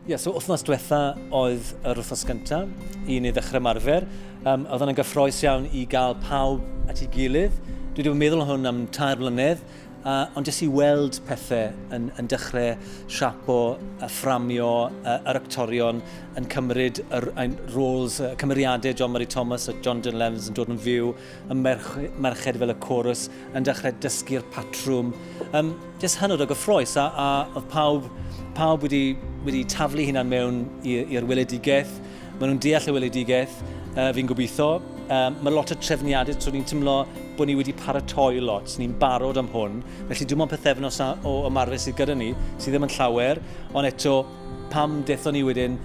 Ie, yeah, so wythnos diwetha oedd yr wythnos gyntaf i ni ddechrau ymarfer. Oedd hwnna'n gyffroes iawn i gael pawb at ei gilydd. Dwi wedi bod yn meddwl hwn am 3 flynedd, ond jyst i weld pethau yn dechrau siapo, a fframio, yr actorion yn cymryd yr ein roles, cymeriadau John Murray Thomas a John Dynel Evans yn dod yn fyw, y merched fel y chorus yn dechrau dysgu'r patrwm. Jyst hynod o gyffroes a oedd pawb wedi taflu hunan mewn i'r weledigaeth. Maen nhw'n deall y weledigaeth, fi'n gobeithio. Mae lot o trefniadau, so ni'n teimlo bod ni wedi paratoi lot, ni'n barod am hwn. Felly dim ond pythefnos o ymarfer sydd gyda ni, sydd ddim yn llawer, ond eto pam dethon ni wedyn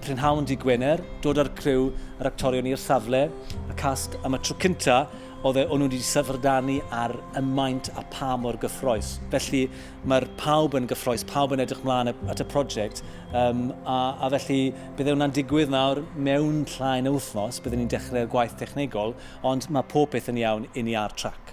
prynhawn dydd Gwener, dod â'r criw, yr actorion i'r safle, y cast am y tro cynta, o'n nhw wedi syfrdanu ar y maint a pa mor gyffroes. Felly mae'r pawb yn gyffroes, pawb yn edrych mlaen at y prosiect, a felly bydd hwnna'n digwydd nawr mewn llai na wythnos, byddwn ni'n dechrau'r gwaith technegol, ond mae pob peth yn iawn i ni ar trac.